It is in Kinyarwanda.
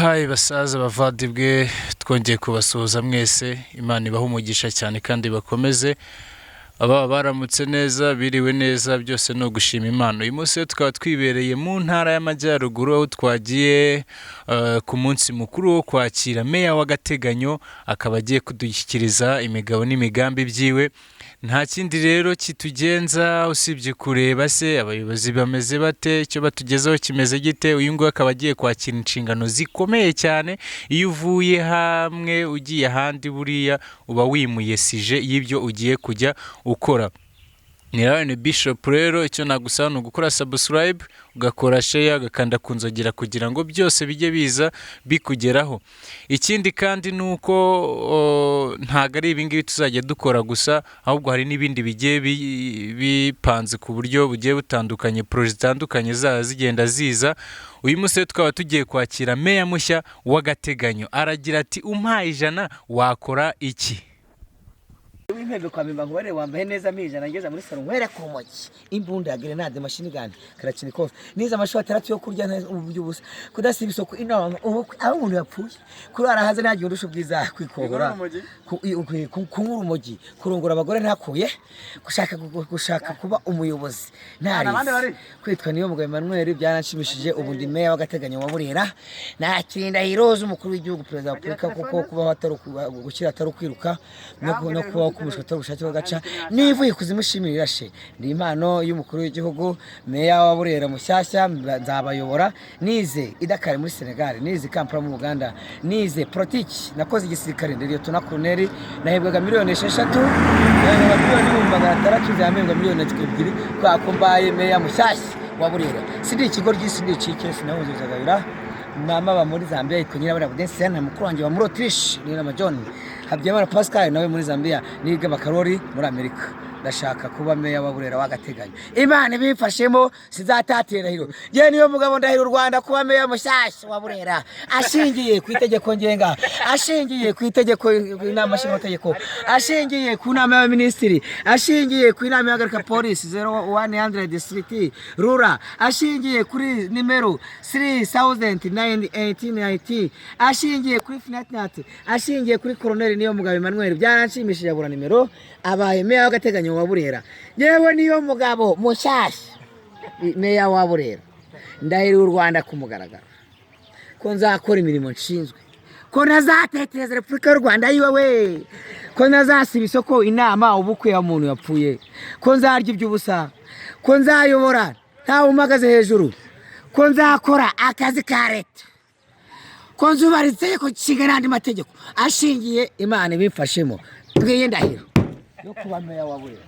Hi basaza, bavandimwe, twongeye kubasuhuza mwese. Imana ibahe umugisha cyane kandi bakomeze. Ababa baramutse neza, biriwe neza, byose ni ugushima Imana. Uyu munsi rero tukaba twibereye mu Ntara y'Amajyaruguru, aho twagiye ku munsi mukuru wo kwakira meya w'agateganyo, akaba agiye kudushyikiriza imigabo n'imigambi byiwe. Nta kindi rero kitugenza usibye kureba se abayobozi bameze bate, icyo batugezaho kimeze gite. Uyu nguyu akaba agiye kwakira inshingano zikomeye cyane. Iyo uvuye hamwe ugiye ahandi, buriya uba wimuye sujet y'ibyo ugiye kujya ukora. Ni Lion Bishop. Rero icyo nagusaba ni ugukora subscribe, ugakora share, ugakanda ku nzogera kugira ngo byose bijye biza bikugeraho. Ikindi kandi ni uko ntabwo ari ibingibi tuzajya dukora gusa, ahubwo hari n'ibindi bigiye bipanze ku buryo bugiye butandukanye, projets zitandukanye zaba zigenda ziza. Uyu munsi rero tukaba tugiye kwakira meya mushya w'agateganyo. Aragira ati: "Umpaye 100 wakora iki?" W'impembe kwa Mpimba, nkubare wambaye neza mpijana, ngeze muri salon nkwere ku rumogi, imbunda ya grenade, machine gun, kalachnikov, nize amashuri 6 yo kurya ubu by'ubusa, kudasiba isoko, inama, ubukwe, aho umuntu yapfuye, kurara hanze, ntagiye undusha ubwiza, kwikobora, kunywa urumogi, kurongora abagore ntakuye, gushaka kuba umuyobozi ntarize, kwitwa niyo mugabo Emmanuel. Byaranshimishije. Ubu ndi meya w'agateganyo wa Burera, nakira indahiro z'umukuru w'igihugu, Perezida wa Repubulika, kuko kubaho atari gukira atari ukwiruka, no kubaho k'umushwi atari ubushake bw'agaca nivuye kuzimu ishimira irashe. Ndi impano y'umukuru w'igihugu, meya wa Burera mushyashya, nzabayobora. Nize i Dakar muri Senegal, nize i Kampala mu Uganda, nize politiki, nakoze igisirikare, ndi lieutenant colonel. Nahembwaga miliyoni 6, nahembwaga miliyoni 600,000, nzahembwa miliyoni 2 kubera ko mbaye meya mushyashya wa Burera. Sindi ikigoryi, sindi icike, sinahuzuzagabira. Mama aba muri Zambia, yitwa Nyirabura Budensiya, na mukuru wanjye wa muri Autriche ni na John Habyarimana Pascal, nawe muri Zambia, niga bakarori muri Amerika. Ndashaka kuba meya wa Burera w'agateganyo, Imana ibimfashemo, sinzatatira indahiro. Yewe niyo mugabo, ndahira u Rwanda kuba meya mushyashya wa Burera, ashingiye ku itegeko ngenga, ashingiye ku itegeko inama nshingamategeko, ashingiye ku nama y'abaminisitiri, ashingiye ku inama ihagarika polisi 0100 district rura, ashingiye kuri nimero 3098, ashingiye kuri finatnat, ashingiye kuri koroneri niyo mugabo Emmanuel. Byaranshimishije, abura nimero, abaye meya w'agateganyo wa Burera. Yewe niyo mugabo mushyashya, meya wa Burera, ndahiriye u Rwanda ku mugaragaro ko nzakora imirimo nshinzwe, ko ntazatetereza Repubulika y'u Rwanda yiwe we, ko ntazasiba isoko, inama, ubukwe, umuntu yapfuye, ko nzarya iby'ubusa, ko nzayobora ntawe umagaze hejuru, ko nzakora akazi ka leta, ko nzubahiriza itegeko nshinga n'andi mategeko ashingiye, Imana ibimfashemo. Twiye ndahiro yo kuba meya wa Burera.